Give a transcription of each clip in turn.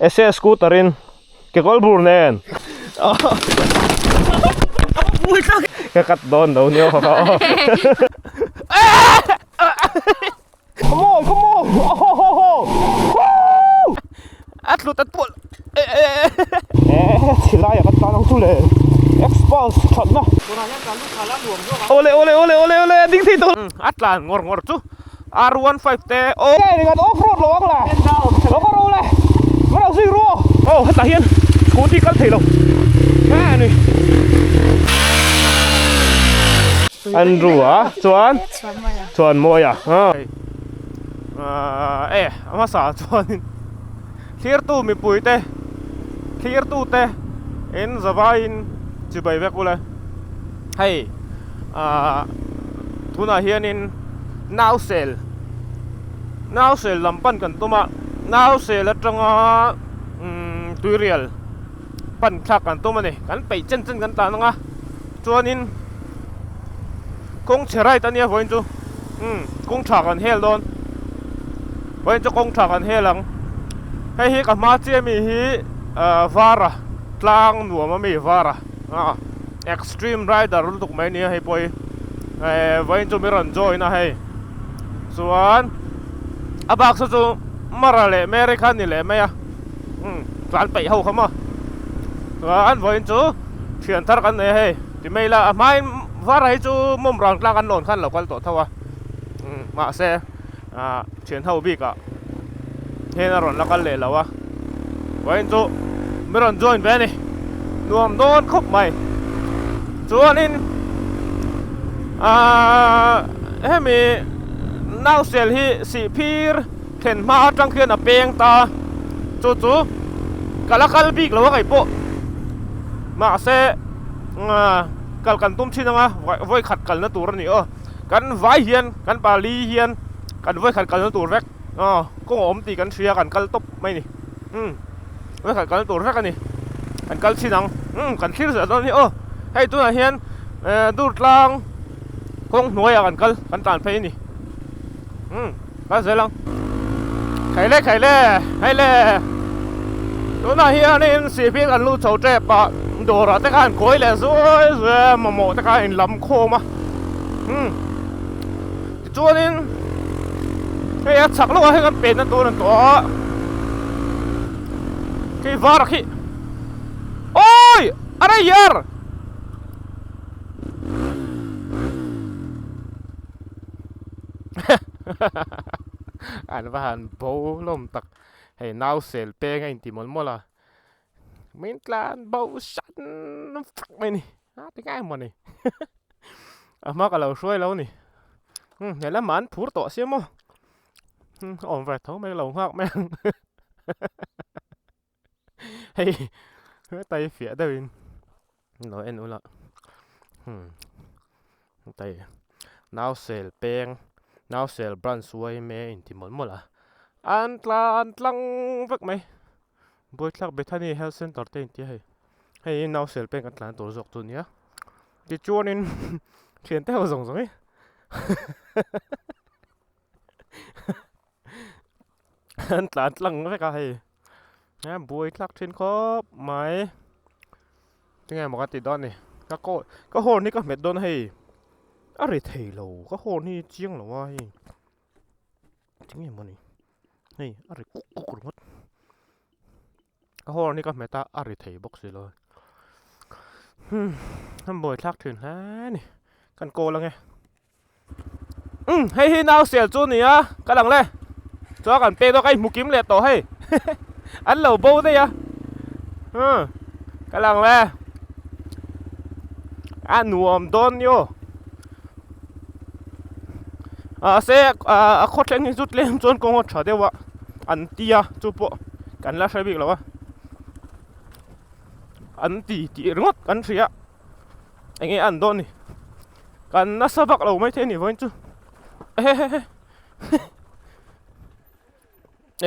Ese scooter in kekawr bur nen ka cut dawn lo nia kha aw. Come on come on a tlut a tual thilai a kan tan ang chu le expose thatna awle awle awle awle awle a ding thei tawh a tlan ngawr ngawr chu R15 te aw nge kan off road lo ang la lo ka ro le ka lo zui ru aw hetah hian scooty kal thei lo nge ni Andrew a chuan chuan mawi a e a hmasa chuanin thirtu mipui te thirtu te in zavaiin chibai vek ula hei ah tunah hianin nausel nausel lam pan kan tum a nausel atanga umm tuirial pan thlak kan tum a ni kan peih chen chen kan tan ang a chuanin kawng chhe right a nia vawiin chu umm kawng tha kan hel dawn vawiin chu kawng tha kan hel ang hei hi ka hma chiah ami hi ah vara tlang nuam ami vara ah. Extreme rider lutuk mai nia hei pawh hi eh vawiin chu mi rawn join a hei chuan a bak saw chu Mara leh Mary kha ni leh mai a umm tlan peih ho kha maw chuan vawiin chu thian thar kan nei a hei ti mai ila a hmain var hi chu mawm rang tlang an lawn khan lo kal tawh tho a umm mahse ah thian ho bikah hian a rawn la kal leh lo a vawiin chu mi rawn join ve a ni nuam dawn khawp mai chuanin ahh hemi nausel hi sihphir thlen hma atang khian a peng ta chu chu ka la kal bik lo a kei pawh mahse kal kan tum thin anga vawikhat kalna tur a ni aw kan vai hian kan pali hian kan vawikhat kalna tur vek. Aw kawng a awm tih kan hria kan kal tawp mai a ni umm vawikhat kalna tur vek a ni kan kal chhin ang umm kan thlir zel dawn a ni aw hei tunah hian eh dur tlang kawng hnuaiah kan kal kan tlan phei a ni umm kal zel ang khai le khai le hei le tunah hianin sihphir kan lut chho tep a dawrah te khan kawi leh zuai zuai a mamawh te kha a inlam khawm a umm. Tichuanin hei a chhak lawkah hian kan penna tur an tawh a, khi var khi awi a rei hiar an va han bo hlawm tak hei nausel peng a inti mawlh mawlh a min tlan bo san vak mai a ni. A ti ngai maw ni a hma ka lo hruai lo ni umm he lamah an phur tawh sia maw umm a awm ve tho mai lo nghak mai ang hei hetai fiah deuhin lo en ula umm hetai nausel peng nausel branch yma inti mawlh mawlh a an tlan tlang vek mai Buaithlak Bethany Health Center te inti a hei. Hei hi nausel peng kan tlan tur zawk chu nia. Tichuanin thian te ho zawng zawng hi an tlan tlang vek a hei. A buaithlak thin khawp mai. Tinge maw ka ti dawn ni. Ka kaw ka horn hi ka hmet dawn a hei. A ri thei lo ka horn hi chiang lo a hei. Tinge maw ni. Hei a ri kuk kuk ringawt ka horn hi ka hmet a a ri thei bawk si lo hmm a buai thlak thin hle a ni kan call ange umm hei hi nau sel chu a ni a ka lang le chuan kan pek dawn ka inhmu kim leh tawh hei an lo bo daih a hmm ka lang le a nuam dawn ni aw. Mahse a khaw thleng hi chu tlem chuan kawng a tha deuh a an tia chu pawh kan la hre bik lo a an ti tih ringawt kan hria eng nge an dawn ni kan nasa vak lo maithei a ni vawiin chu ehehe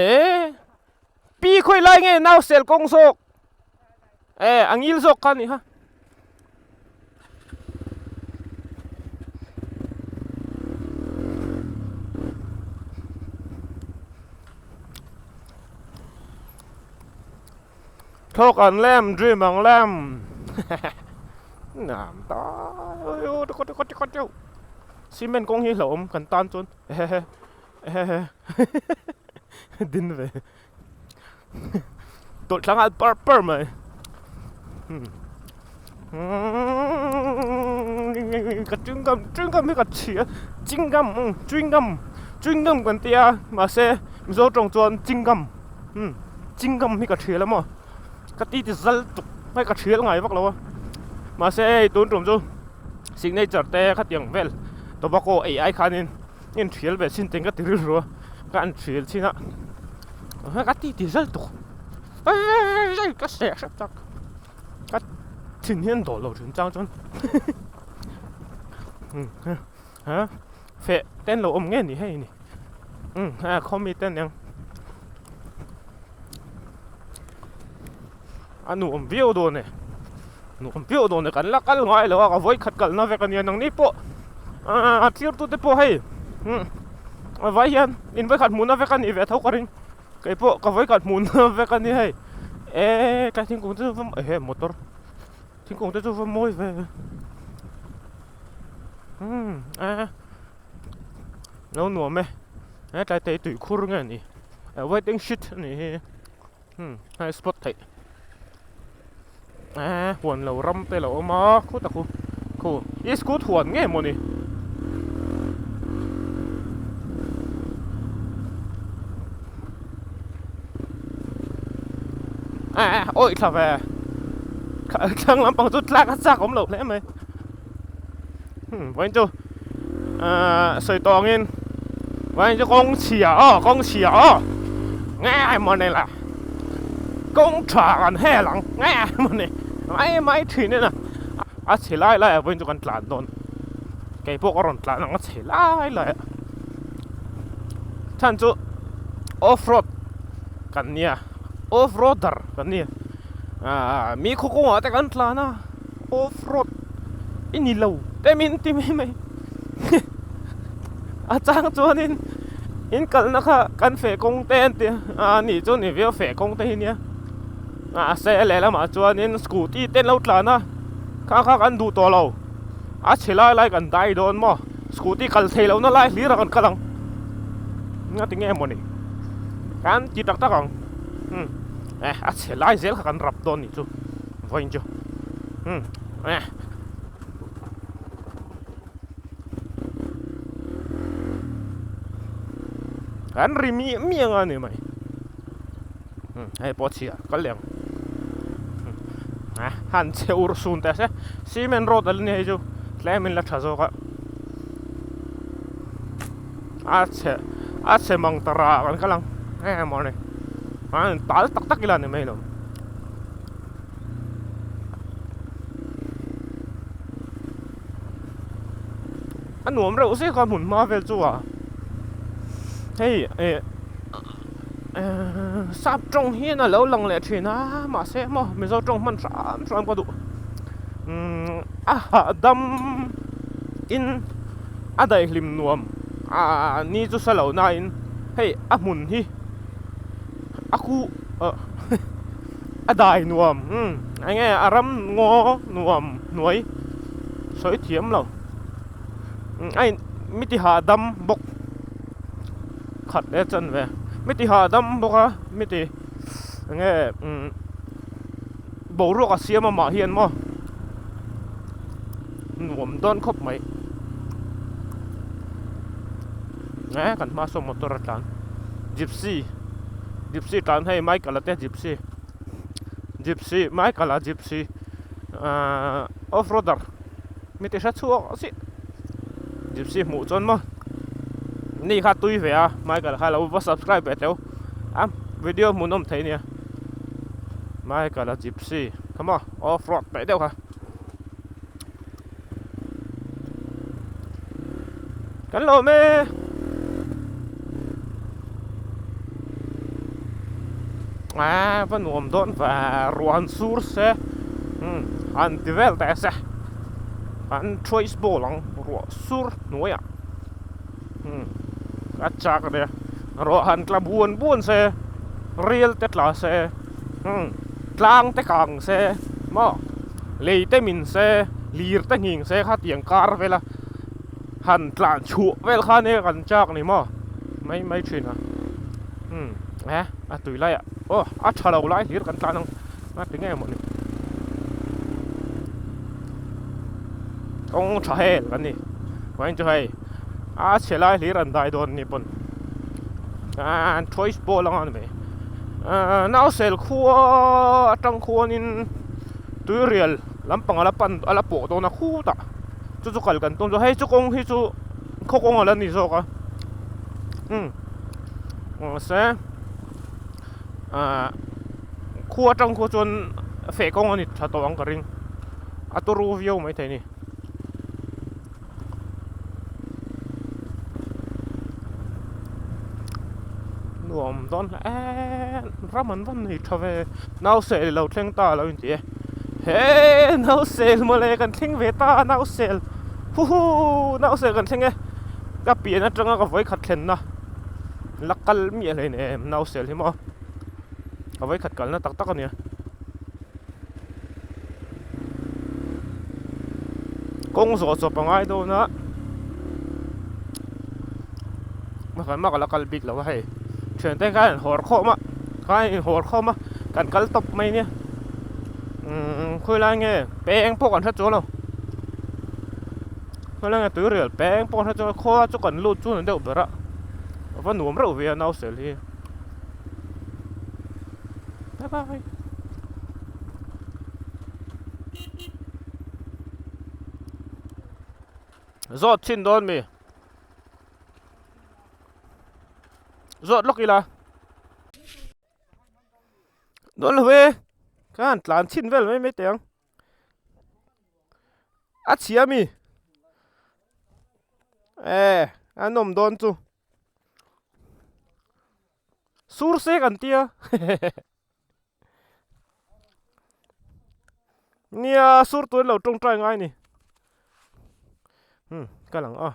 eh pi khawi lai nge nau sel kawng zawk eh a ngil zawk kha a ni kha. Thlawk an lem, dream ang lem. Nam ta Cement kawng hi hlauhawm kan tan chuan ehehe ehehe din ve tawlh thla nghal par par mai ka chewing gum chewing gum hi ka chhia chewing gum chewing gum chewing gum kan tia mahse mizo tawng chuan chewing gum chewing gum hi ka thial a maw. Ka ti ti zal tuk mai ka thial ngai vak lo a mahse hei tun tum chu signature te khatiang vel tobacco ei ai khanin in thial ve chin teng ka ti rilru a ka an thial chin a ka ti ti zal tuk ka seh hrep tak ka thin hian dawl lo thin chang chuan ha feh ten lo awm nge ni hei ni khaw mi ten eng. A nuam viau dawn e nuam viau dawn e kan la kal ngai lo a ka vawi khat kalna vek a nia nangni pawh a thlir tute pawh hei a vai hian in vawi khat hmuhna vek a nih ve tho ka ring kei pawh ka vawi khat hmuhna vek a ni hei e tlai thingkung te chu va ehe motor thingkung te chu va mawi ve umm e lo nuam e he tlai te hi tuikhur nge ni. A waiting sheet a nih hi hei spot theih eee huan lo ram te lo awm a khutah khu khu i scooty huan nge mawni eee awih thla ve thlang lampang chu tlak a chak awm loh hle mai vawiin chu sawi tawh angin vawiin chu kawng chhia aw kawng chhia aw nge mawni la kawng tha kan hel ang nge mawni mai mai thin in a a chhe lai lai ah vawiin chu kan tlan dawn kei pawh ka rawn tlan ang a chhe lai lai ah chhan chu off road kan nia off roader kan nia ah mi khaw kawngah te kan tlan a. Off road i ni lo te min ti mai mai a chang chuanin in kalna kha kan feh kawng te an ti a ni chu ni viau feh kawng te hi nia mahse lehlamah chuanin scooty te an lo tlan a kha kha kan duh tawh lo a chhe lai lai kan dai dawn maw scooty kal thei lohna lai hlir a kan kal ang nga tinge mawni kan ti tak tak ang a chhe lai zel kha kan rap dawn nih chu. Vawiin chu umm eh an ri miah miah ang a ni mai umm hei pawh chhia kal leh ang ah han chhe ur sun teh se cement road a la ni hei chu tlem in la tha zawk a a chhe a chhe mang ta rah kan kal ang emaw ni a tal tak tak ila ni mai lo. A nuam reuh zek a hmun hma vel chu a hei eh sap tawng hian a lo lang leh thin a mahse maw mizo tawng hman hram hram ka duh umm a hahdam in a daihlim nuam ah ni chu sa lo na in hei a hmun hi a khu ah a dai nuam umm eng nge a ram ngaw nuam hnuai sawi thiam lo a in mi ti hahdam bawk khat leh chan ve mi ti hahdam bawk a mi ti eng nge umm boruak a siam amah hian maw nuam dawn khawp mai eh kan hma saw motor a tlan gypsy gypsy tlan hei michael a te gypsy gypsy michael a gypsy ahh off roader mi ti hre chhuak chiah gypsy hmuh chuan maw ni kha tui ve a michael kha lo va subscribe ve teu a video hmuhnawm thei ania michael a gypsy kha maw off road paih deuh kha. Kan lawm e. A va nuam dawn va ruan sur se umm han ti vel teh se an choice ball ang ruah sur hnuaiah umm a chak ania ruah han tla buan buan se rial te tla se umm. Tlang te kang se maw lei te min se lir te nghing se kha tiang kar vel a han tlan chhuah vel kha nia kan chak ni maw mai mai thin a umm eh a tui lai ah aw a tha lo lai hlir kan tlan ang a ti nge mawni kawng tha hel kan ni vawiin chu hei a chhe lai hlir an dai dawn ni pawn an choice ball anga ni mai ahh nausel khua atang khuanin tuirial lampang ala pan ala pawh dawn a khutah chu chu kal kan tum chu hei chu kawng hi chu khaw kawng ala ni zawk a umm mahse ahh khua atang khuan chuan feh kawng a ni tha tawh ang ka ring a turu viau maithei a ni. Nuam dawn hle ram an rawn nei tha ve nausel lo thleng ta lo inti e he nausel mawle kan thleng ve ta nausel huhu nausel kan thleng e ka pian atanga ka vawikhat thlenna la kal miah hle nem nausel hi maw ka vawikhat kalna tak tak a nia. Kawng zawh chawp a ngai dawn a pakhat mah ka la kal bik lo a hei thiante khan an hawr khawm a khan an inhawr khawm a kan kal tawp mai nia umm khawilai nge peng pawh kan hre chuang lo khawilai nge tuirial peng pawh kan hre chuang lo khua chu kan lut chu a ni deuh ber a a va nuam reuh ve a nausel hi bye bye. Zawt chhin dawn mi? Zawt lawk ila. Dawn lo e. Ka han tlan chhin vel mai mai teh ang. A chhia mi? Eh, a nawm dawn chu. Sur se kan tia. Nia sur tuin lo tawngtai ngai ni. Hmm, ka lang a.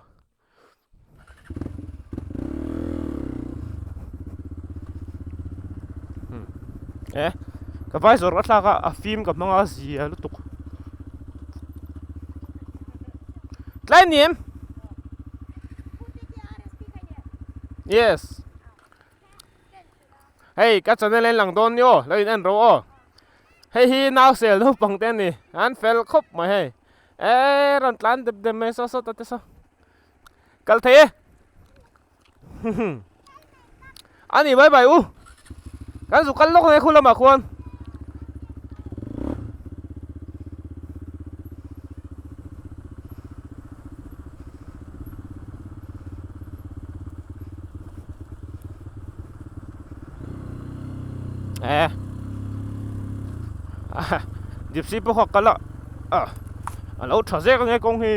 Hmm. Eh, ka vai zawr ka thlak a, a fim ka hmang a zia lutuk. Tlai ni em? Yes. Hei ka channel en lang dawn ni aw lo in en ro aw hei hi nausel naupang te ani an fel khawp mai hei eh rawn tlan dep dep mai saw saw ta te saw kal thei e ani bye bye u kan zu kal lawk nei khu lamah khuan Eh. Gypsy pawh kha kal a ah a lo tha zek ange kawng hi.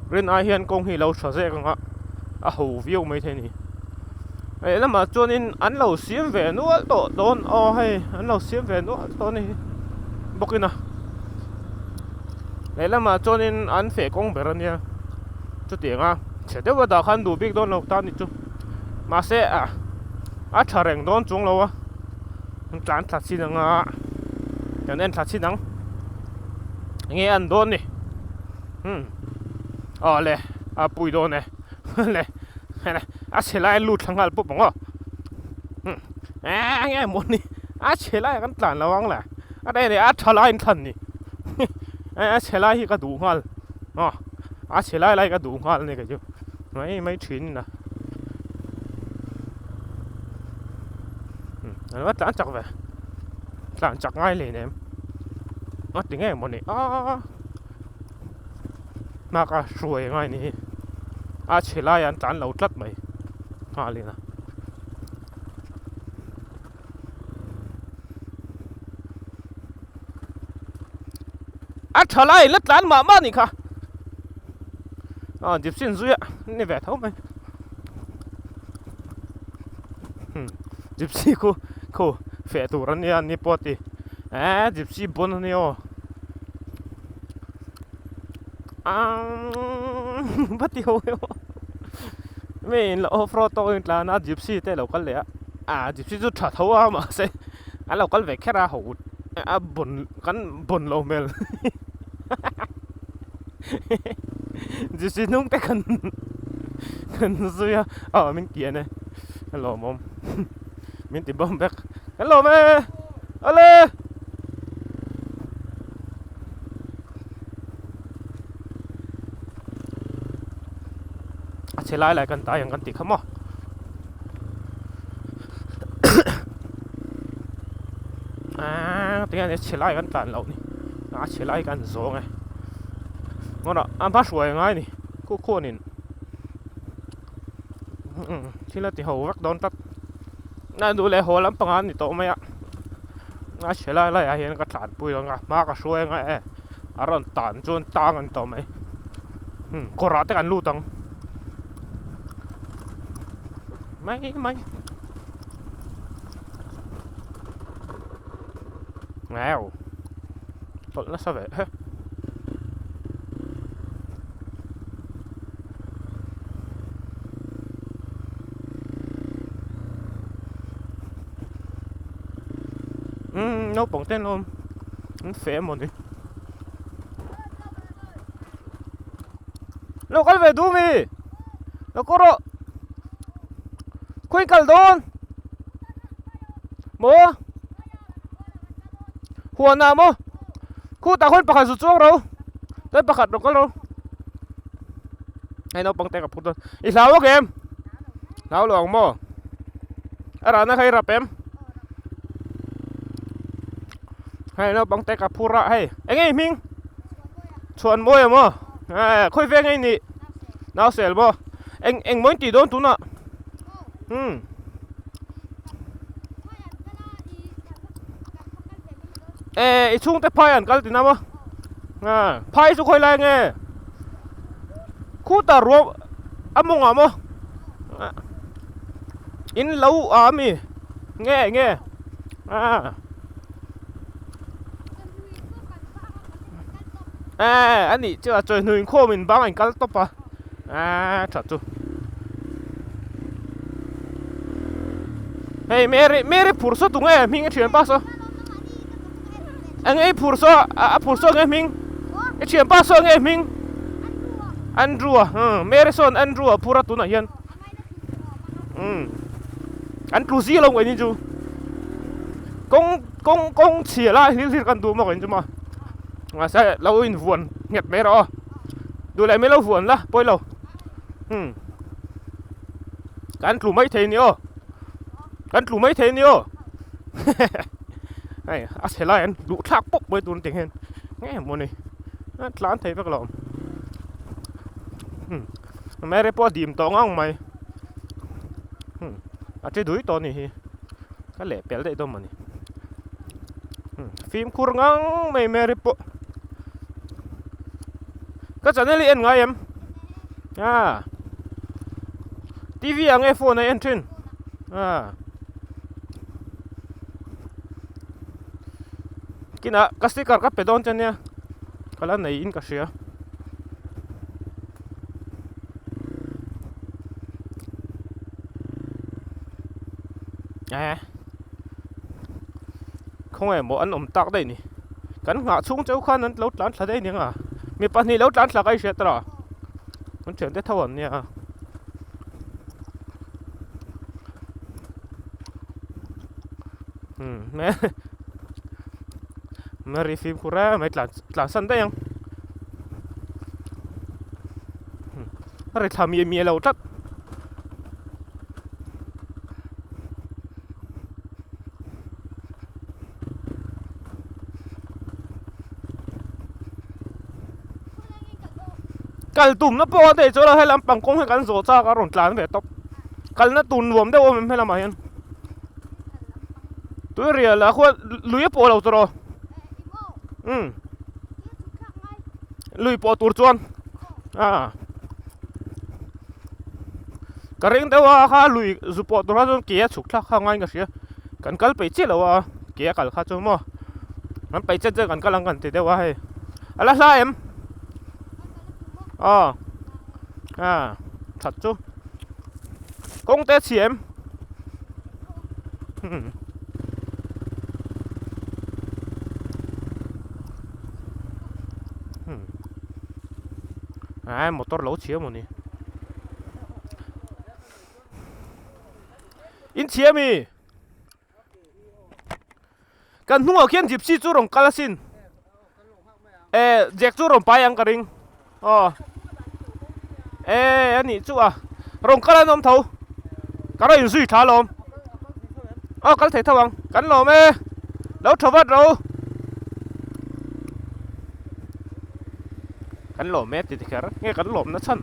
Rin ai hian kawng hi lo tha zek anga a ho viau mai thei a ni. Leh lamah chuanin an lo siam ve nual tawh dawn aw hei an lo siam ve nual tawh a ni bawkin a leh lamah chuanin an feh kawng ber a nia chutiang a chhe deuh a dah khan duh bik dawn lo ta ni chu mahse ah a tha reng dawn chuang lo a an tlan thla chin ang a kan en thla chin ang enge an dawn ni umm aw le a pui dawn e le a chhe lai a lut thla nghal pawp ang aw umm eng eng maw ni a chhe lai ah kan tlan lo ang le a rei leh a tha lai an thlan ni a chhe lai hi ka duh nghal aw a chhe lai lai ka duh nghal a ni kei chu mai mai thin a umm a tlan chak ve tlan chak ngai hle nem a ti nge maw ni a. Hnak a hruai ngai ni hi a chhe lai an tlan lo tlat mai nghalin a. A tha lai la tlan mah mah ni kha a gypsy an zui a ni ve tho mai gypsy khu khu feh tur ania ni pawh a ti eh gypsy bawn ania aw. Va ti ho emaw. Mi in lo off road tawk in tlan a gypsy te lo kal leh a ah gypsy chu tha tho a mahse an lo kal ve kher a ho a bawn kan bawn lo hmel gypsy hnung te kan kan zui a aw min kian e a lawmawm min ti bawm vek kan lawm e awle. A chhe lai lai kan tai ang kan tih kha maw aaa tinge a chhe lai kan tlan loh ni a chhe lai kan zawng e ngawt a a hma hruai a ngai a ni khuh khuanin thil a ti ho vek dawn tlat a duh leh haw lampang a ni tawh mai a a chhe lai lai ah hian ka tlanpui ang a hma ka hruai ang a e a rawn tan chuan tang a ni tawh mai kawr ah te kan lut ang mai mai ngeu tawlh nasa ve he. Umm naupang te an awm an feh emaw ni lo kal ve duh mi lo kawr rawh khawi kal dawn maw huan ah maw khutah khawn pakhat zu chuang ro chuan pakhat rawn kal ro hei naupang te ka phur dawn i hlau ang em hlau lo ang maw a rahna kha i rap em hei naupang te ka phur a hei eng nge i hming chhuan mawi a maw khawi veng nge i nih nausel maw eng eng maw in tih dawn tunah umm. Eh i chhungte phai an kal tina maw ah phai chu khawi lai nge khutah ruah a mawngah maw in lo a ami nge nge ah eh a nih chu a chawihnu inkhawm in bang a in kal tawp a ah tha chu hei Mary Mary phur saw tunge hming i thianpa saw eng nge i phur saw a phur saw nge hming i thianpa saw nge hming Andrew a Mary sawn Andrew a phur a tunah hian umm an tlu zia lo ngaih ni chu kawng kawng kawng chhia lai hlir hlir kan duh maw ka in chu maw mahse lo invuan nghet mai rawh aw duh leh mai lo vuan la pawi lo umm kan tlu mai thei ni aw kan tlu mai thei ni aw hei a chhe lai an duh thlak pawp mai tur ang hian nge maw ni a tlan thei vek lo umm Mary pawh a dim tawh ngang mai umm a ti dui tawh a nih hi ka leh pel daih dawn mawni umm fimkhur ngang mai Mary pawh ka channel hi en ngai em ah T_V ah nge phone a en thin ah kinah ka sticker ka pe dawn che nia ka la nei in ka hria. Eh khawnge maw an awm tak daih ni kan nghah chhung cheu khan an lo tlan thla daih aniang a mi pahnih lo tlan thla ka i hriat tawh a an thian te tho an nia umm Mary fimkhur em mai tlan tlan san daih ang a ri thla miah miah lo tlat. Kal tumna pawh a daih chuan a helam pang kawng hi kan zawh chak a rawn tlan ve tawp kalna tur nuam deuh a awm em helamah hian. Tui rial ah khuan lui a pawh lo tawh umm lui pawh tur chuan ah ka ring deuh a kha lui zu pawh tur kha chuan ke a chhuk thlak kha ngaiin ka hria kan kal peih chiah lo a ke a kal kha chu maw kan peih chet chet kan kal ang kan ti deuh a hei a la hla em aw ah. That chu. Kawng te chhi em? Ai motor lo chhi emaw ni. In chhi ami? Kan hnungah khian gypsy chu rawn kal asin. Eh jack chu rawn pai ang ka ring. Aw. Eh ani chu a. Rawn kal an awm tho. Ka rawn inzui tha alawm. Aw kal thei tho ang. Kan lawm e. Lo tha vat ro. Kan lawm e ti ti kher. Nge kan lawm na chhan.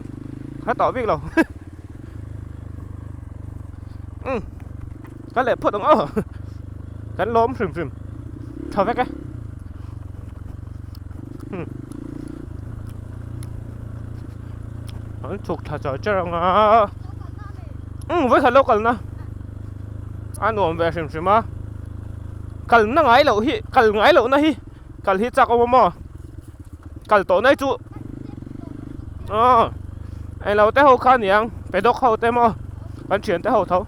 Ka tawh bik lo. Um. Ka leh phawt ang aw. Kan lawm hrim hrim. Tha vek e. Hmm. An chhuk tha char char ang a. Um, voi khat lo kalna. A nuam ve hrim hrim a. Kalna ngai loh hi, kal ngai loh na hi. Kal hi chak awm maw? Kal tawh nai chu. Aw. Englo te ho kha niang, pedok ho te maw? Kan thian te ho tho.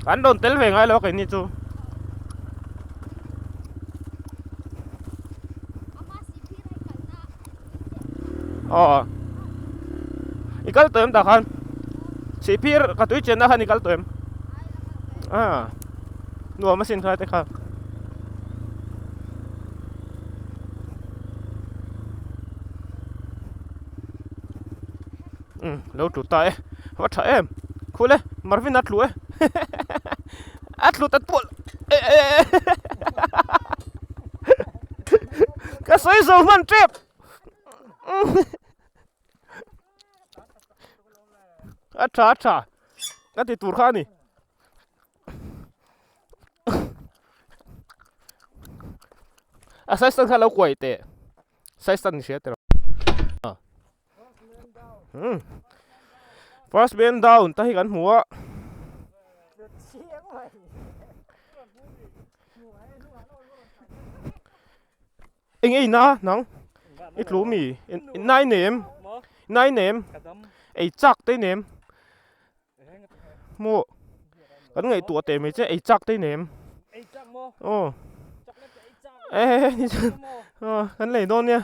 Kan rawn tel ve ngai lo keini chu. Aw. I kal tawh em tah khan? Sihphir ka tui chenna khan i kal tawh em? Ah. Nuam asin kha te kha. Um lo tlu ta e va tha em khul e Marvin a tlu e a tlu ta tual e e ka sawi zo hman tep a tha a tha ka ti tur kha a ni. A size tan kha lo kuai teh size tan hria teh hmm first man down ta hi kan hmu a eng ei na nang i tlu mi nai nem nai nem ei chak te nem Maw kan ngaihtuah teh mai che ei chak te nem aw eh ni chuan aw kan lei dawn nia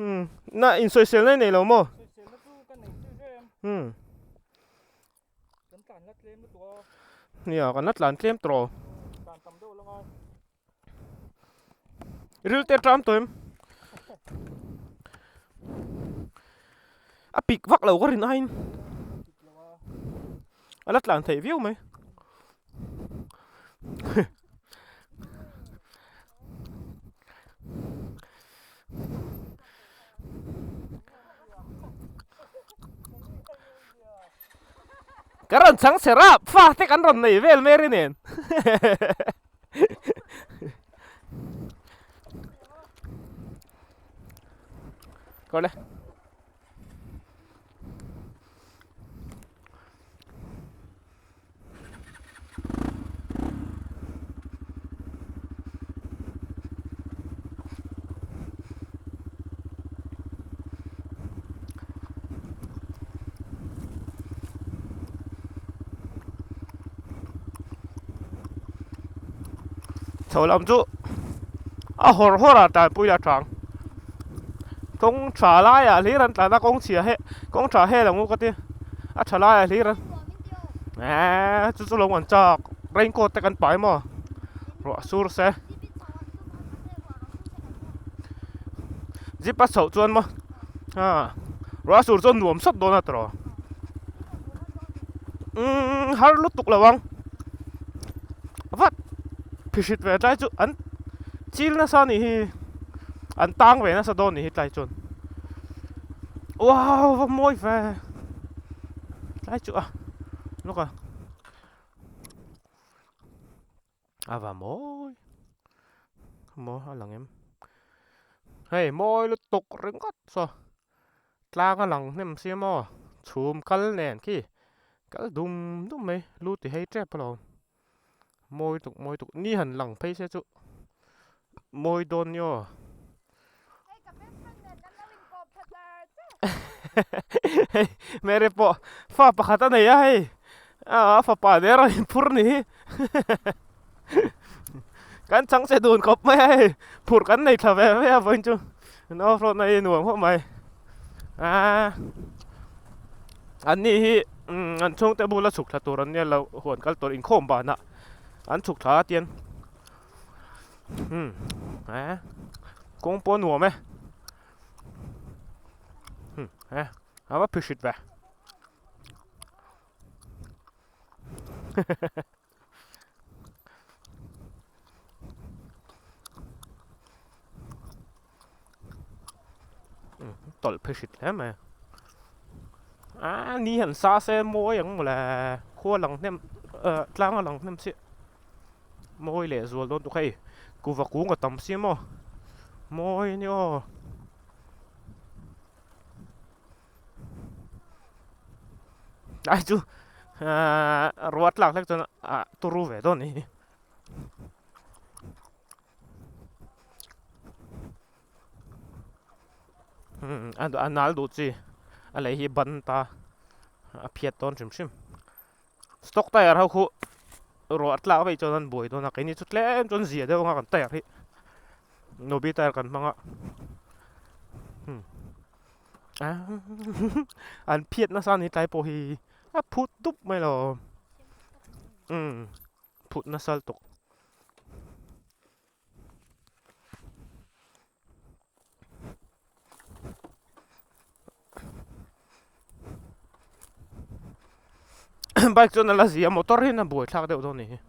um na insawisel na i nei lo maw um nia kan la tlan tlem tawh Ril te ṭam tawh em? A pik vak lo ka rin aiin a la tlan theih viau mai. Ka rawn chang che rap fa te kan rawn nei vel Mary nen. Kawle. Chho lam chu a hawr hawr a tanpui a tang kawng tha laiah hlir an tlan a kawng chhia he kawng tha hel ang u ka ti a tha laiah hlir an eee chu chu lo an chak raincoat te kan pai maw ruah sur se zip a chhoh chuan maw ah ruah sur chuan nuam sawt dawn a tawh umm har lutuk lo ang vat phihrit ve tlai chu an chil nasa a nih hi an tang ve nasa dawn a nih hi tlai chuan wow va mawi ve tlai chu a lawk a a va mawi maw a lang em hei mawi lutuk ringawt saw tlang a lang hnem sia maw chhum kal nen khi kal dum dum mai lu ti hei tep alawm. Mawi tuk mawi tuk ni han lang phei se chu mawi dawn ni aw. Hei ka best friend nen kan lo inkawp tha char char. Hei Mary pawh fa pakhat a nei a hei a fapa ner a inphur ni hi kan chang che dun khawp mai a hei phurh kan nei thla ve ve a vawiin chu an off road na hi nuam khawp mai aaa an ni hi an chhungte bula chhuk thla tur an nia lo huan kal tur inkhawm banah an chhuk thla a tian umm kawng pawh a nuam e. Eh a va phihrit ve tawlh phihrit hle mai a ni han sa se mawi ang mawle khua lang hnem ah tlang a lang hnem chiah. Mawi leh zual dawn tuk hei kuva kung a tam si maw mawi ania aw ai chu ahh ruah tlak hlek chuan ah turu ve dawn a ni hi a nal duh chi a lei hi ban ta a phiat dawn hrim hrim. Stock tyre ho khu ruah tlak veih chuan an buai dawn a keini chu tlem chuan zia deuh anga kan tyre hi Nobi tyre kan hmang a an phiat nasa ni tlai pawh hi a phut dup mai lo umm phut nasa lutuk. Bike chuan a la zia motor hian a buai thlak deuh dawn a ni hi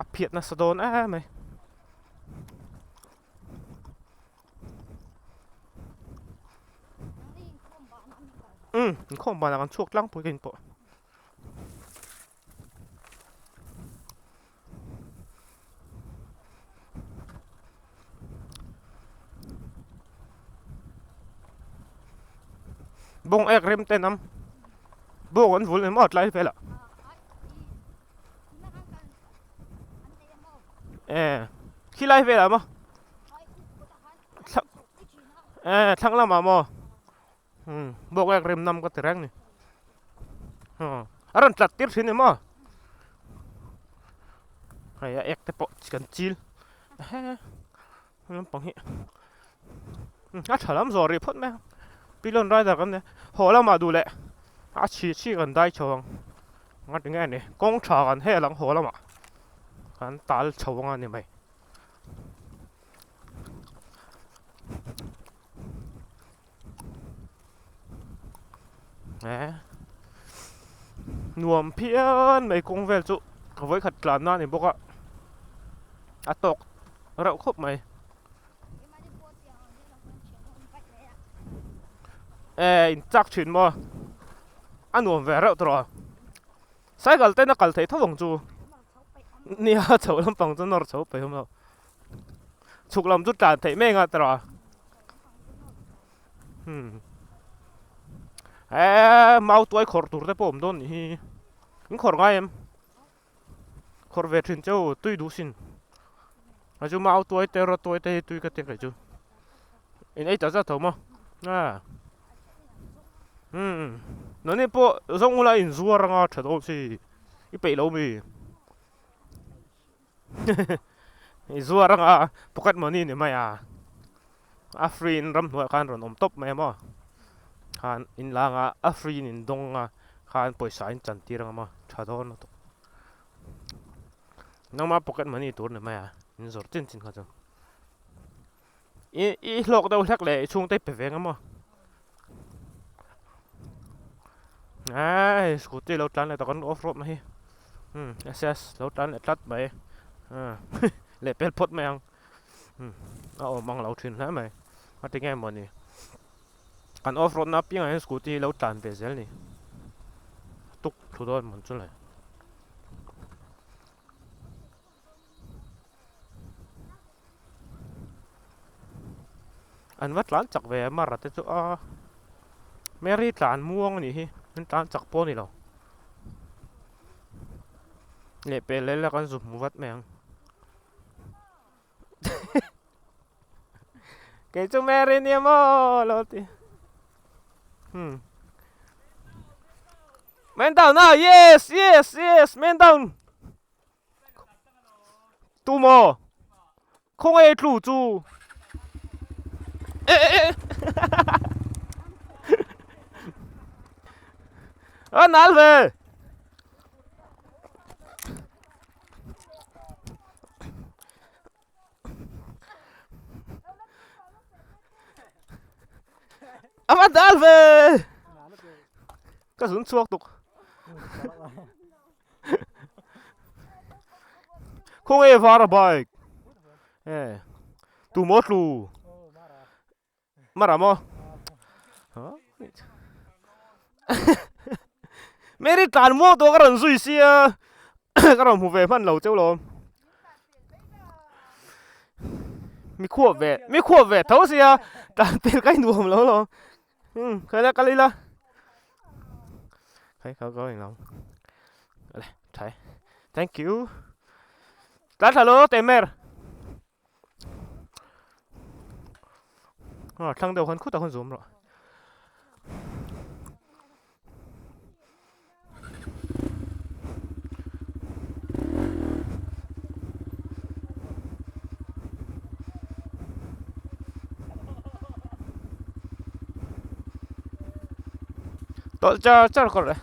a phiat nasa dawn em mai. Umm inkhawm banah kan chhuak tlangpui ka inpawh. Bawng ek rem ten am bawng an vul emaw tlai velah eh khilai velah maw eh thlang lamah maw. Umm bawk ek rem nam ka ti reng ni a rawn tlat tir thin em aw hei a ek te pawh kan chil he lampang hi a tha lam zawh rih phawt mai a pilon rider kan nia haw lamah duh leh a chhi chhi kan dai chho ang nga tinge ni kawng tha kan hel ang haw lamah kan tal chho ang a ni mai. Eh nuam phian mai kawng vel chu ka vawikhat tlan na a ni bawk a a tawk reuh khawp mai eh in chak thin maw a nuam ve reuh tawh a cycle ten a kal theih tho ang chu nia chho lampang chu nawr chho peih awm lo. Chhuk lam chu tlan theih mai anga tawh a hmm eee mau tuai khawrh tur te pawh awm dawn nih hi in khawrh ngai em khawrh ve thin cheu tui duh sin a chu mau tuai te rawt tuai te hi tui ka ti ang chu in ei ta zat tho maw a hmm nangni pawh zawng ula in zuar anga tha dawn si i peih lo mi. I zuar anga pocket money ni mai a a free in ramhnuaiah khan rawn awm tawp mai a maw khan in la anga a free in in dawng anga khan pawisa in chan tir anga maw tha dawn lutuk nangma pocket money tur ni mai a in zawrh chin chin kha chu i i hlawk deuh hlek leh i chhungte i pe ve anga maw Eii scooty lo tlan leh tak an off road na hi umm ss lo tlan leh tlat mai ah leh pel phawt mai ang umm a awm ang lo thin hle mai a ti nge mawni kan off road na apiangah hian scooty hi lo tlan ve zel a ni tuk thlu dawn mawn chu le. An va tlan chak ve a mara te chu a Mary tlan muang a nih hi an tlan chak pawh a ni lo lehpel leh la kan zu hmu vat mai ang kei chu Mary nia maw lo ti. Hmm. Man down ah yes yes yes man down. Tu maw? Khawngaih tlu chu. Eh eh eh. A nal ve. A va dal ve. Ka zun chhuak tuk. Khawnge var a bike e tu maw tlu mara maw Mary tlan muang tawh ka rawn zui sia ka rawn hmu ve hman lo cheu lo mi khuap ve mi khuap ve tho sia tlan tel ka innuam lo lo. Um khaila kal ila khai kha ka englo ale thai thank you tlan thla lo temer a thlang deuh khan khutah khan zawm rawh. Tawlh char char kawr e.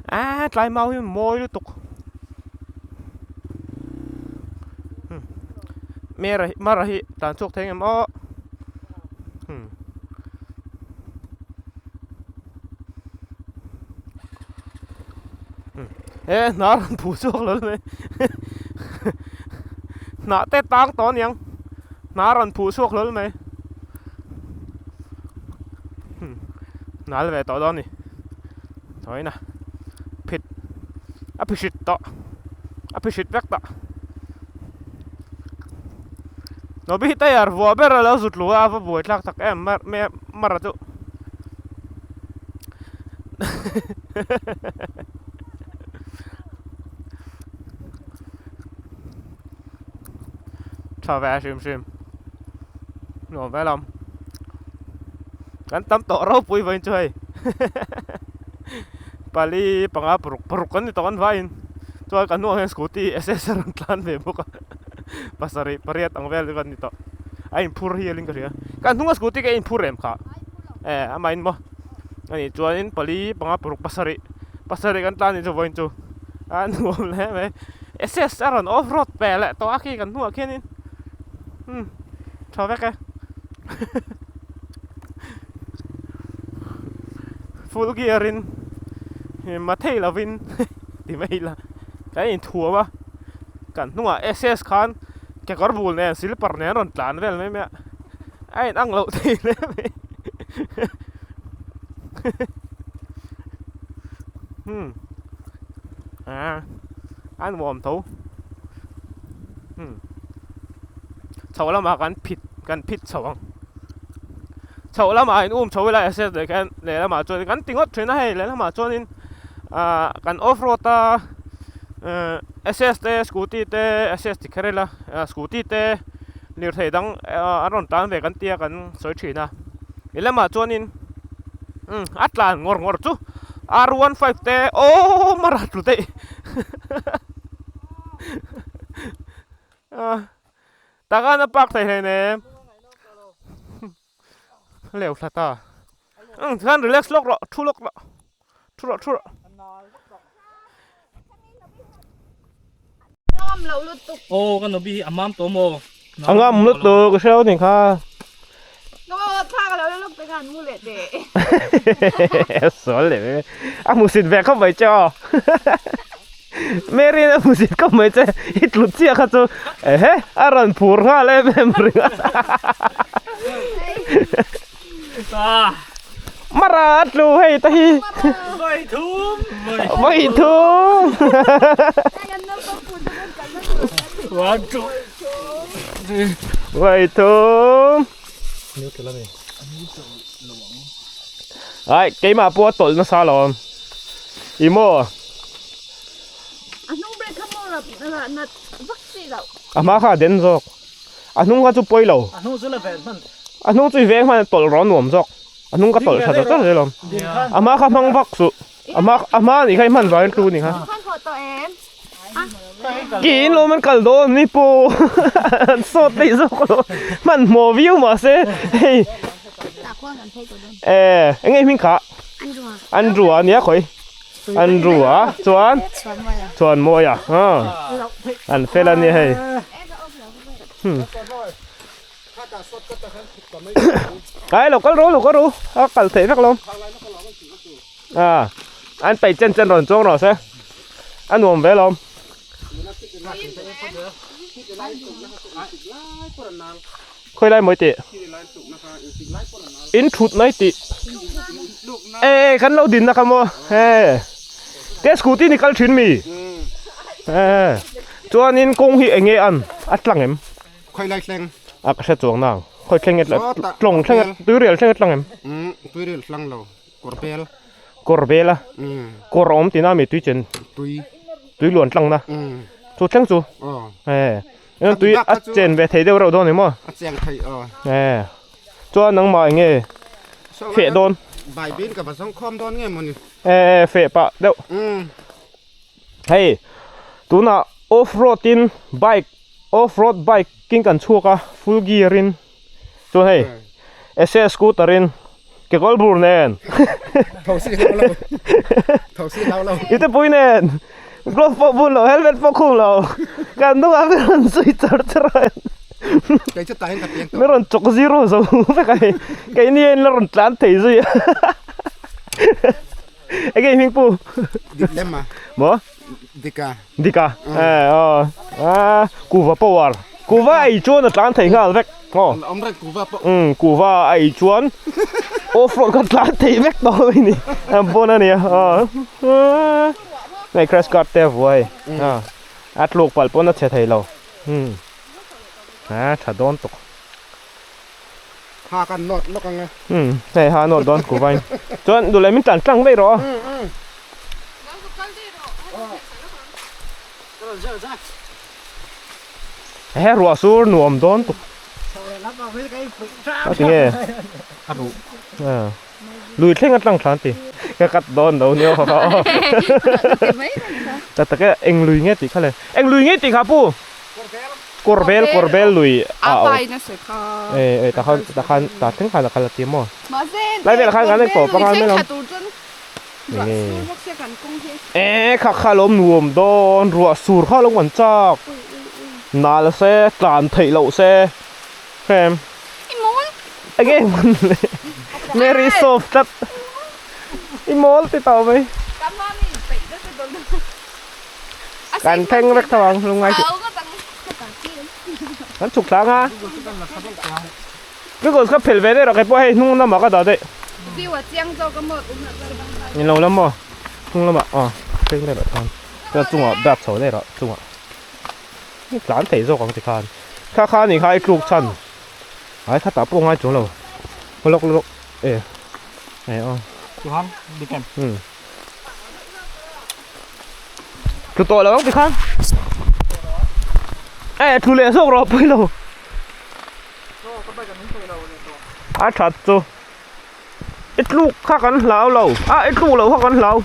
A tlai mau hi mawi lutuk. Mera hi mara hi tlan chhuak thei ngem aw hmm e hna rawn phu chhuak lo mai hnah te tang tawh aniang hna rawn phu chhuak hlawl mai hmm hnal ve tawh dawn a ni tawina phit a phihrit tawh a phihrit vek tawh Nobi hi tire vuah ber a lo zut lu a a va buai thlak tak em mar me mara chu tha ve hrim hrim nuam ve lam kan tam tawh ropui vawiin chu hei pali panga paruk paruk kan ni tawh kan vaiin chuan kan hnungah hian scooty ss a rawn tlan ve bawk a pasarih pariat ang vel chu kan ni tawh a inphur hialin ka hria kan hnunga scooty ka inphur em kha e amah in maw ani chuanin pali panga paruk pasarih pasarih kan tlan ni chu vawiin chu a nuam hle mai ss a rawn off road pe leh tawh a khi kan hnungah khianin umm tha vek e. Full gear in ma thei lovin ti mai ila kan inthuam a kan hnungah ss khan kekawr bul nen silper nen a rawn tlan vel mai mai a a in ang loh thei hle mai hmm a a nuam tho hmm chho lamah kan phit kan phit chho ang. Chhoh lamah in um chho ila access leh khian lehlamah chuan kan ti ngawt thin a hei lehlamah chuanin ah kan off road a eh access te scooty te access ti kher ila ah scooty te lirthei dang ah an rawn tlan ve kan tia kan sawi thin a lehlamah chuanin umm a tlan ngawr ngawr chu R 15 te aww mara tlu daih ah. Takana park thei hlei nem. Leu thla ta. Umm tikhan relax lawk rawh thu lawk rawh. Thu rawh thu rawh. Ngam lo lutuk. Aw ka nobi hi a mam tawh maw? A ngam lutuk ka hreu ni kha. Thla ka lo la lawk te khan mu leh teh. Sual leh mai. A hmusit ve khawp mai che aw. Mary in a hmusit khawp mai che i tlut chiah kha chu ehe a rawn phur nghal em em ringawt. Mara a tlu hei te hi. Vawi thum. Vawi thum. One two. Vawi thum. Ai keimah pawh a tawlh nasa lo i maw. A hnung brake kha maw rap nat vak chi loh. A hma kha a den zawk. A hnung kha chu pawi lo. A hnung chu la ven hman. A hnung chu i veng hman tawlh rawh nuam zawk. A hnung ka tawlh tha ta char zel awm. A hma kha hmang vak suh. A hma a hma anih kha i hman vangin tlu anih kha. Ki in lawm an kal dawn ni pawh an sawt daih zawk alawm. Hmanhmawh viau mahse hei eh eng nge hming kha? Andrew a nia khawi. Andrew a chuan Chhuanmawia an fel a nia hei. Ai lo kal ru lo kal ru a kal theih vek lo a an peih chen chen rawn chuang rawh se a nuam ve lawm khawi lai mawi tih in thut mai tih e kan lo din na kha maw he te scooty ni kal thin mi e chuanin kawng hi eng nge an a tlang em. Khawi lai thleng? A ka hre chuang nang. Khawi thleng e tlawng thleng e tuirial thleng e tlang em? Umm tuirial tlang lo. Kawr bel. Kawr bel a? Umm. Kawr a awm tihna ami tui chen? Tui. Tui luan tlang na? Umm. Chu thleng chu? Aw. E. Eng tui a chen ve thei deuh reuh dawn ni maw? A cheng thei aw. E. Chuan nangmah eng nge feh dawn? Bai bin ka va zawng khawm dawn nge mawni? E e feh pah deuh. Umm. Hei tunah off road in bike off road bike in kan chhuak a full gear in chuan hei SS scooter in kekawr bur nen ite pui nen glove pawh bun lo helmet pawh khum lo kan hnungah min rawn zui char char a min rawn chawk zero zo vek a hei keini hian la rawn tlan thei zui a. Enge hming pu? Dik lem a. Maw? Dika. Dika. Eh aw. Ah kuva power. Kuva ei chuan a tlan thei nghal vek. Aw. Awm reng kuva pawh. Um kuva a ei chuan off road kha tlan thei vek tawh mai ni. A bon a nia. Aw. Hei crash guard te a vuai. A a tluk palh pawn a chhe thei lo. Um. A tha dawn tuk. Ha kan nawt lawk ang e. Umm hei ha nawt dawn ku vain. Chuan duh leh min tlan tlang daih rawh a. He ruah sur nuam dawn tuk. A ti nge? A ruh. Lui thleng a tlang thlan ti. Ka cut dawn lo nia kha kha aw. Tak tak e eng lui nge tih kha le. Eng lui nge tih kha pu? Kawr bel kawr bel lui a awm. E e ta khan ta khan ta thleng khan a kal a ti maw? Lai velah khan kan en tawp a ngai mai lo. E kha kha lo nuam dawn ruah sur kha lo ngan chak. Nal se tlan theih loh se hrem. Enge hmun le Mary soft tlat. I mawl ti tawh mai. Kan thleng vek tho ang lungngai chu. Kan chhuk thlang a. Because ka phel ve daih rawh kei pawh hei hnung lamah ka dah daih. Ni lo lam maw hnung lamah aw thleng daih rawh chuan chuan chungah bag chho daih rawh chungah tlan thei zawk ang tikhan kha kha anih kha i tluk chhan ai khatah pawh ngai chuang lo lawk lawk e e aw. Tlu tawh lo ang tikhan. E tlu leh zawk rawh pui lo. A that chu. I tluk kha kan hlau lo. A i tluk lo kha kan hlau.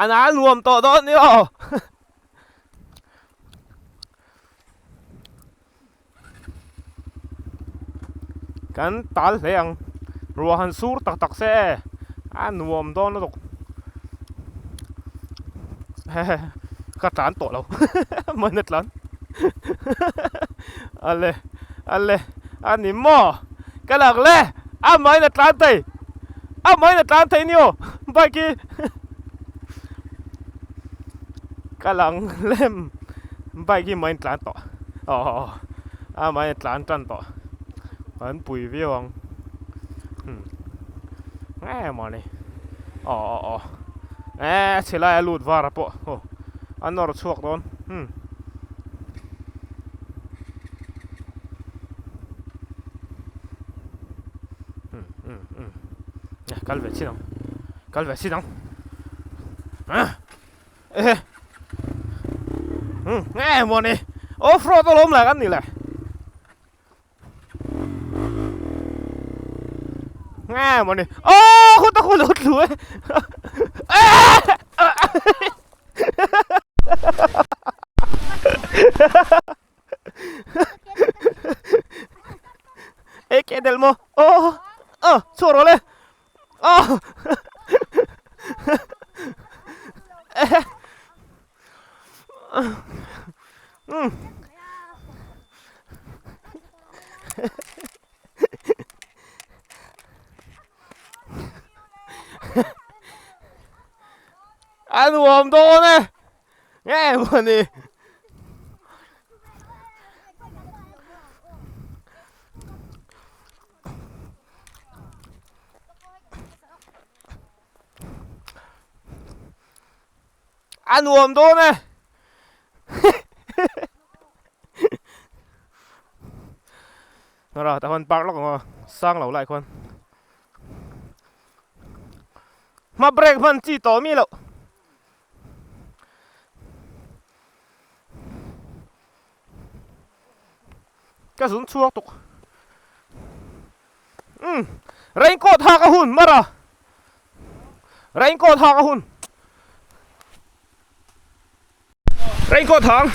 An a nuam tawh dawn ni aw. Kan tal hle ang ruah han sur tak tak se e a nuam dawn lutuk hehe ka tlan tawh lo hman a tlan ale ale a ni maw ka lak le a mahin a tlan thei a mahin a tlan thei ni aw bike hi ka lang lem bike hi mahin tlan tawh. Aw a mahni a tlan tan tawh an pui viau ang umm nge mawni aw aw aw eh chhe lai a lut var a pawh aw a nawr chhuak dawn umm umm umm umm kal ve chin ang kal ve chin ang ah ehe. Nge maw ni off road alawm lah kan ni le. Nge maw ni aw khuta khu lo tlu e. E ke del maw aw aw chhuah rawh le aw. A nuam dawn e nge mawni A nuam dawn e. Nara tah khuan park lawk ang aw sang lo lai khuan hma break hman chi tawh mi loh. Ka zun chhuak tuk. Umm raincoat hak a hun mara raincoat hak a hun raincoat hang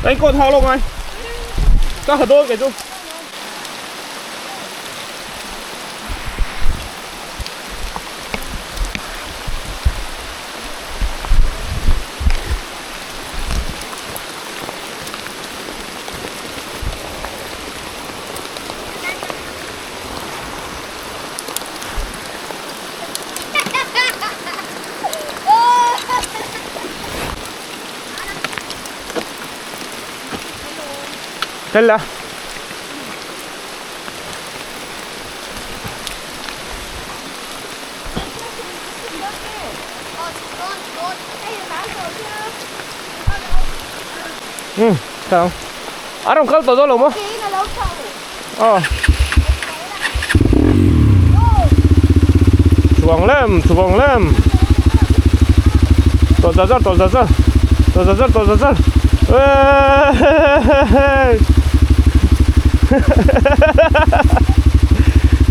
raincoat hak lo ngai ka ha dawn kei chu. Hela. Ừ, sao? À, đồng khăn tổ rồi mà. Ờ. Chuang lem, chuang lem. Tổ ra ra, tổ ra ra. Tổ ra ra, tổ ra ra. Ê.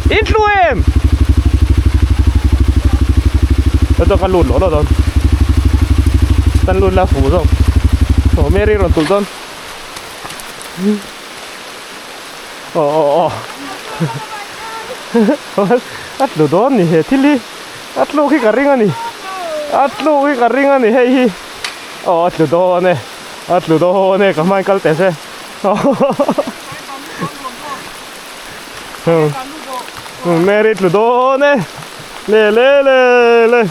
In tlu em. Cho kan lut lo lo dawn. Kan lut la fu zawk. Aw Mary rawn tulh dawn. Aw aw aw. A tlu dawn ni he thil hi. A tluk hi ka ring a ni. A tluk hi ka ring a ni hei hi. Aw a tlu dawn e. A tlu dawn e ka hmain kal teh se. Mary tlu dawn e. Le le le le.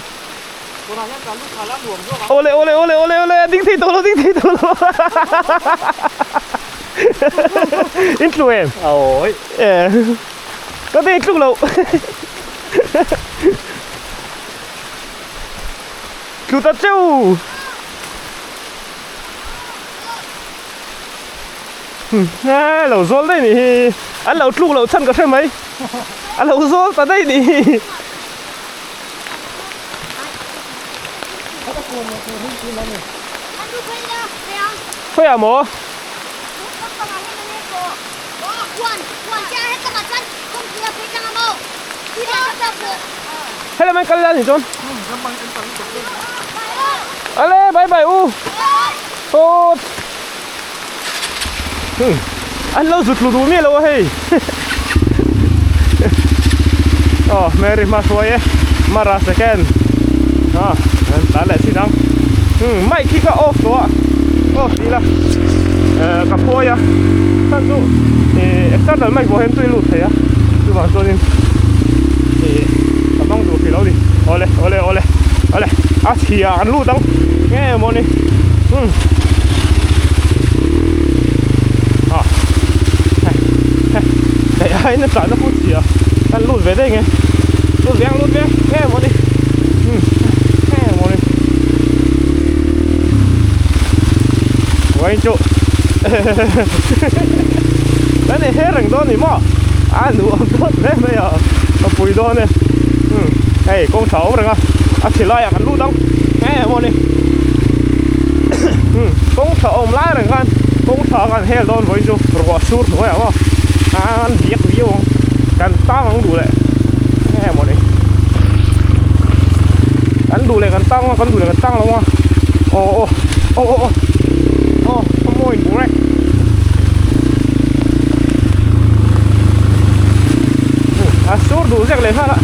Ole ole ole ole ole ding thei tawh lo ding thei tawh lo. In tlu em? Awi. Ka ding tluk lo. Tlu ta cheu. Nge lo zawl daih nih hi an lo tluk loh chhan ka hre mai a lo zawl ta daih nih hi. Khawiah maw? Helai mai kal la ni chuan. Ale bye bye u. Aww. An lo zut lu duh miah lo a hei. Aw Mary hma hruai e Mara second. A an tlan leh chin ang. Mic hi ka off tawh a off tih ila ka phawi a chhan chu external mic pawh hian tui lut thei a chuvang chuanin ka hmang duh hrih lo a ni. Awle awle awle awle a chhia an lut ang nge mawni. Ah hei ai na tlan na put chhia kan lut ve daih nge lut ve ang lut ve nge mawni nge mawni vawiin chu kan inher reng dawn ni maw a nuam dawn hle mai a. pui dawn e umm hei kawng tha awm reng a a chhe laiah kan lut ang nge maw ni umm kawng tha awm lai reng khan kawng tha kan hel dawn vawiin chu ruah sur hnuaiah maw an biak viau ang kan tang ang duh leh nge maw ni kan duh leh kan tang a kan duh leh kan tang lo a aw aw aw aw aw aw a mawi bur e. A sur duh zek leh nghal a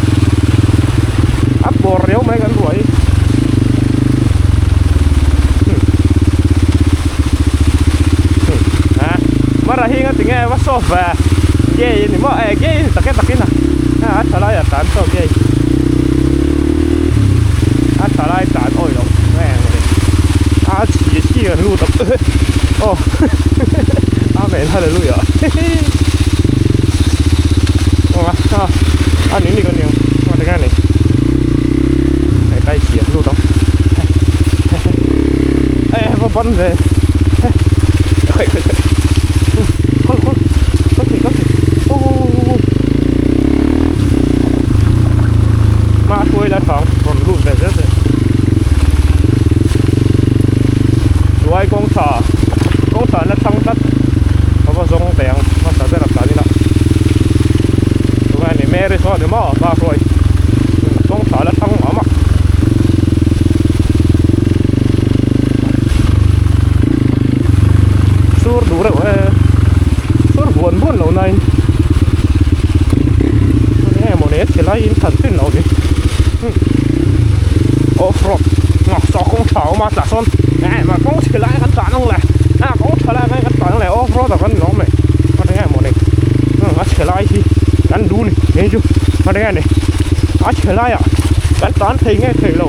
a pawr riau mai kan ruah hi a mara hi nga tinge va soft ve gay a ni maw eh gay a ni tak e takin a a tha lai a tan saw gay a tha lai tan awi lo nge mawni a chhi chhi kan lut a aw Amen hallelujah a ni ni ka niang a ti nge ni hei kai chhia lut ang eh va ban ve khaih khaih khaih kal kal ka thei ka thei aw hma hruai la thang rawn lut ve zel zel chuai kawng tha kawng tha na thlang tlat ka va zawng teh ang hmasa ber a tlan ila tunge ni Mary saw ni maw pa hruai kawng tha la thlang mah mah sur duh reuh e sur buan buan lo na in enge maw ni chhe lai in than thin lo ni off road saw kawng tha a awm a tah sawn eh kawng chhe lai kan tlan ang le a kawng tha lai kan tlan ang le off road ah kan ni lawm e enge maw ni a chhe lai hi kan duh ni hei chu enge ni a chhe lai ah kan tlan thei nge thei lo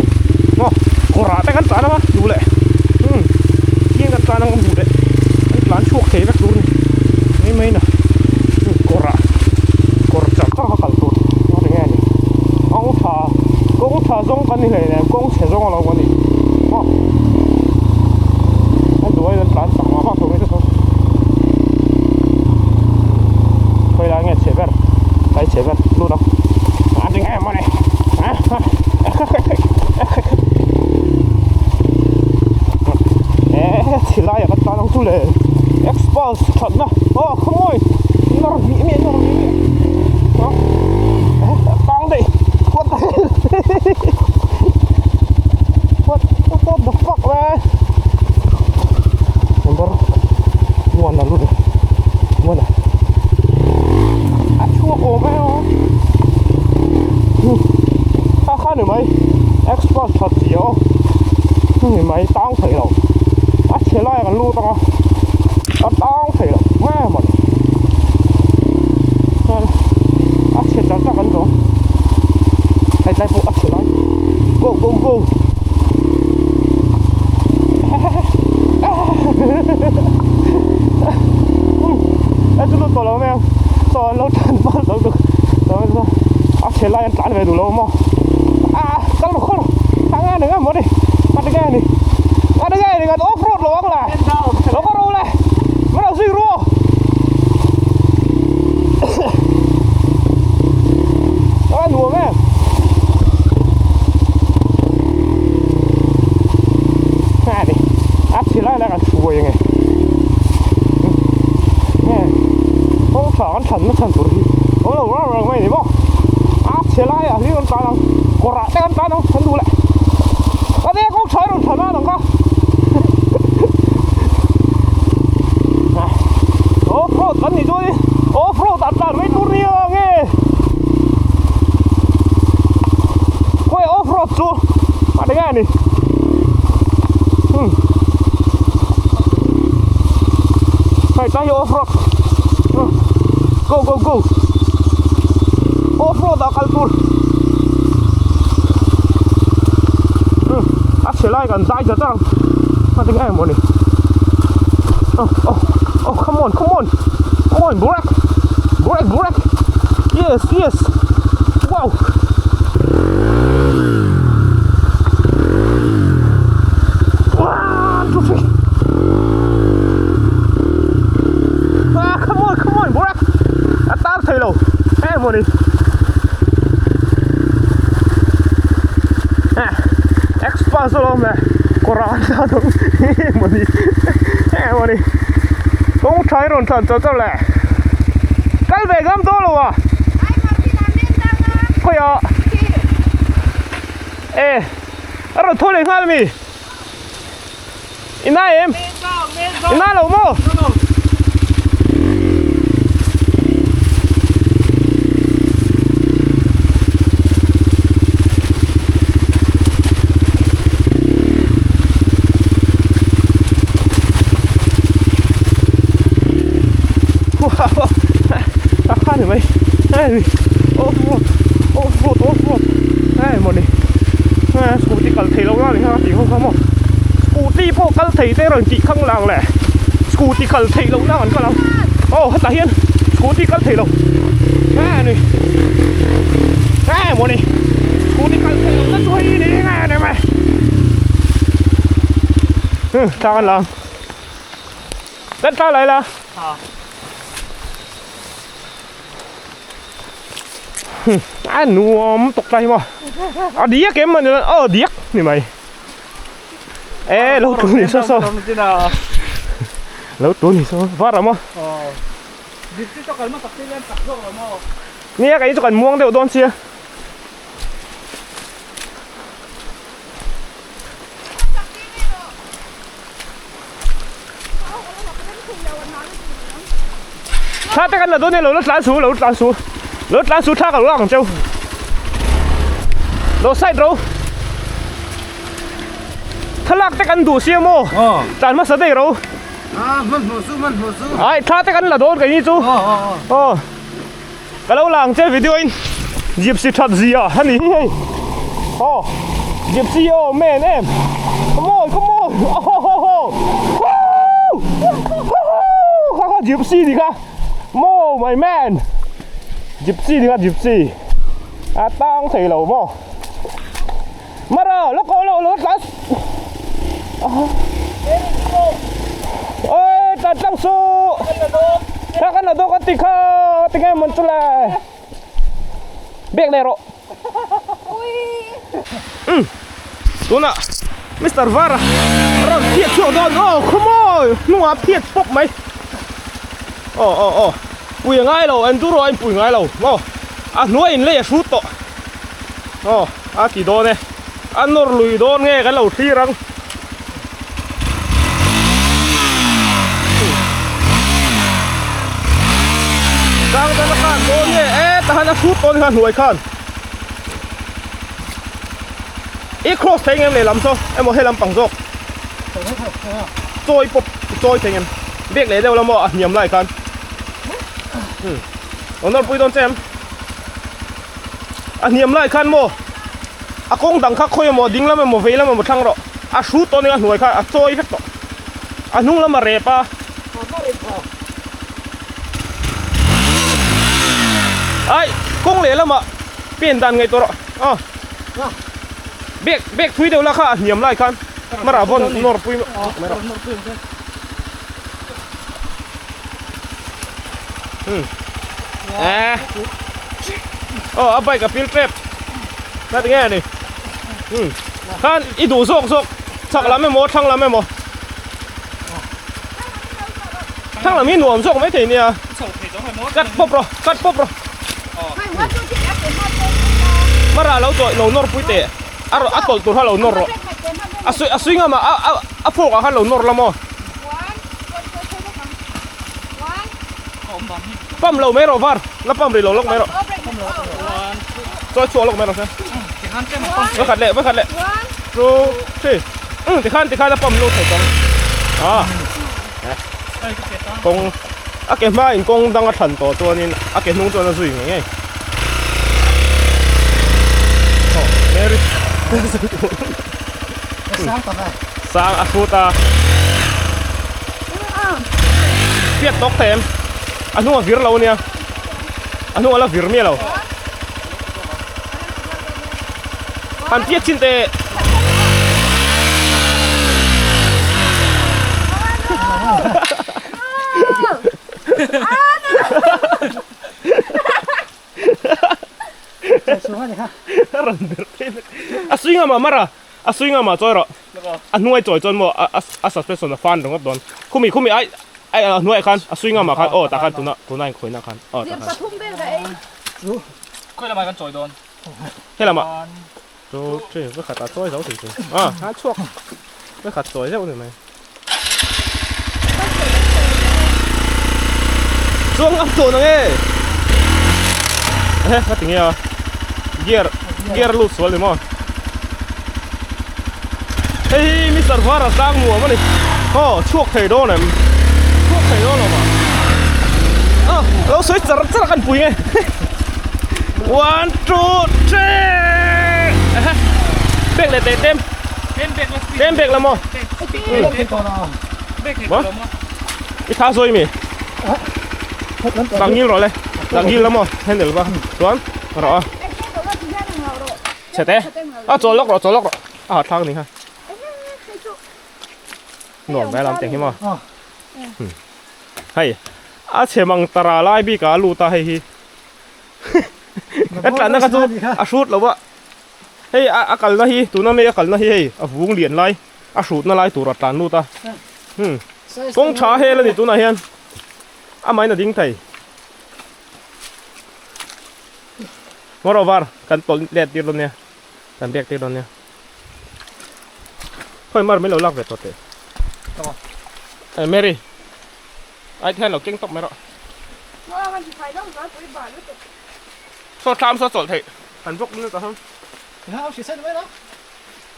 maw kawr ah te kan tlan ang a duh leh umm chiang kan tlan ang a duh leh kan tlan chhuak thei vek tur a ni mai mai na kawr ah kawr chak chak a kal tur enge ni kawng tha kawng tha zawng kan ni hleinem kawng chhe zawng alo ni maw a duai an tlan chak mah mah tawh mai te sawn khawi lai nge chhe ber kai chhe ber lut ang a ding em mawni a eh chhe lai ah ka tlan ang chu le expose thatna aw khaw mawi nawr hnih miah nawr hnih miah a tang daih what the hell what what the fuck man number one a lut one a chhuak awm e aw kha kha ni mai express that chi aw ni mai tang thei lo a chhe lai kan lut anga a tang thei lo nge mawni chuan a chhe chak chak an zawng hei tlai pawh a chhe lai go go go a chu lut tawh lo mai ang saw an lo tan fal lo tuk a chhe lai an tlan ve duh lo maw a kal rawh kal rawh a nga ni nga mawni a ti nge ni a ti nge ni kan off road lo ang la lo ka ro le min lo zui ru a nuam em a ni a chhi lai lai kan hruai ange nge kawng tha kan than na chhan tur hi awm lo rang rang mai ni maw a chhe lai ah hlir kan tan ang kawr ah te kan tan ang kan duh leh a nia kawng tha erawh tha nan ang ka off road kan nih chuan off road ah tlan mai tur nia nge khawi off road chu a ti nge ni hmm hei tlai hi off road go go go off road ah kal tur a chhe lai kan zai zat ang a ti nge mawni oh oh oh come on come on come on break break break yes yes wow one two three ah come on come on break a tar thei lo nge mawni. pass alawm le kawr ah an tlan ang emawni emawni kawng tha hi rawn tlan chauh chauh le kal ve ngam dawn lo a khawiah e a rawn thaw leh nghal ami i nai em i nai lo maw. Mai off road off road off road emawni scooty kal thei lo na ni kha tih ho kha maw scooty pawh kal thei te rawn tih khang lang le scooty kal theih loh na an kal ang aw hetah hian scooty kal thei lo ani emawni scooty kal thei loh na chu hei ni nge ni mai thla kan la ang kan thla lai la. A nuam tawk ta hi maw a diak em ani aw diak ni mai e lo tu ni saw saw lo tu ni saw var a maw nia kei chu kan muang deuh dawn sia. Thla te kan la dawn e lo la tlan su lo tlan su lo tlan su thla ka lo lak ang cheu lo side ro thlalak te kan duh sia maw tlan hmasa daih ro ai thla te kan la dawn kei ni chu aw Ka lo la ang che video in gypsy that zia a ni hi hei aw gypsy aw men em come on come on ho ho ho woo woo kha kha gypsy ni kha mo my man gypsy ni kha gypsy a tang thei lo maw mara lo ko lo lo tlan oi tlan tlang su kha kan la dawk an ti kha tinge man chu le biak leh rawh um tunah Mister Vara rawn phiat chhuak dawn aw khawmawi hnungah phiat pawp mai aw aw aw pui a ngai lo enduro a inpui ngai lo maw a hnuai in lei a hrut tawh. Aw a ti dawn e a nawr lui dawn nge kan lo thlir ang. Tang dana khan dawn nge e tahan a hrut dawn kha hnuai khan i cross thei ngem lehlam saw emaw helam pang zawk chawi pawp chawi thei ngem bek leh deuh la maw a hniam lai khan aw nawr pui dawn che em. A hniam lai khan maw a kawng dang kha khawi emaw ding lam emaw vei lam emaw thlang rawh a hrut tawh ania a hnuai kha a chawi vek tawh a hnung lam a rep a ai kawng leh lamah pen dan ngaih tawh rawh aw bag bag thui deuh la kha a hniam lai khan mara vawn nawr pui mai rawh Eh. Oh, a bike a pil trep. Na ti nge ni. Hmm. Khan i duh zawk zawk. Chak lam emaw, thlang lam emaw. Thlang lam hi nuam zawk mai thei nia. Cut pawp rawh, cut pawp rawh. Mara lo tawih lo nawr pui teh. A a tawlh tur kha lo nawr rawh. A sui a sui ngam a a a fork ah khan lo nawr la maw. Pump lo mai rawh var la pump rih lo lawk mai rawh chawi chhuak lawk mai rawh se va khat leh va khat leh two three um tikhan tikhan a pump lut thei tawng a kawng a ke hma in kawng dang a thlan tawh chuanin a ke hnung chuan a zui ngei ngei Sang a hrut a. Piat tawk thei em? A hnung a vir lo ania. A hnung a la vir miah lo. Han piat chin teh. A rawn ber phei vek. A swing a mah mar a. A swing arm ah chawi rawh. A hnuai chawi chuan maw a suspension a fan ringawt dawn. Khumi khumi ai ai a hnuaiah khan a swing arm ah khan aw tah khan tuna tuna a inkhawihna khan aw tah khan. Pathum vel ka ei. Khawi lamah kan chawi dawn? He lamah. Chu chu va khat a chawi zo thei chu. A a chhuak va khat chawi zeuh ni mai. Chuang ngam tawh nang e. He ka ti nge a. Gear gear lut sual ni maw. Hei hi Mister Vara tlang nuam a ni. Aw chhuak thei dawn em. Chhuak thei dawn lo ma. A lo sawi char char a kan pui nge. 1 2 3 Bek leh teh tem. Tem bek la maw. Maw. I tha sawi mi. Dangil rawh le. Dangil la maw. Handle va. Chuan rawh a. Chhe te. A chawl lawk rawh chawl lawk rawh. A ha thlak ni kha. Nuam mai lam teng hi maw. Hei a chhe mang tara lai bik ah a lut a hei hi. A tlanna kha chu a hrut lo a. Hei a kalna hi tuna mi a kalna hi hei a vung lian lai a hrutna lai tur a tlan lut a. Kawng tha hel a ni tunah hian amahin a ding thei. Moreover kan tawlh let tir dawn nia kan biak tir dawn nia. Khawi mar min lo lak ve tawh teh. Eh Mary ai hian lo keng tawp mai rawh. Saw thlam saw chawlh theih kan bawk nge ka ham.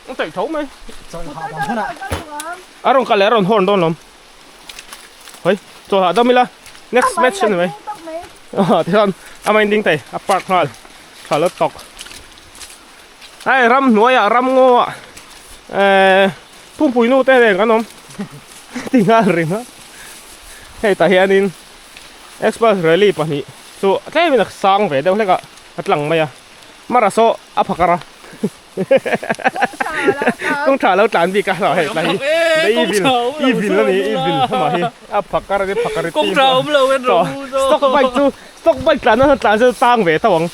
Ang theih tho mai. A rawn kal leh a rawn horn dawn lawm. Hoi chaw hahdam ila next match a ni mai. Tichuan amah in ding thei a park nghal tha la tawk. Hei ram hnuaiah ram ngawah ehh pumpui nu te nen kan awm ti nghal ringawt. Hei tah hianin Xmas rally pahnih chu tlemin a sang ve deuh hlek a a tlang mai a mara saw a phakar a kawng tha lo tlan bik a hlauh hei tlai hi evil evil a ni evil amah hi a phakar a ni phakar i Kawng tha awm lo en rawh u saw stock bike chu stock bike tlan na tlan chu tang ve tho ang.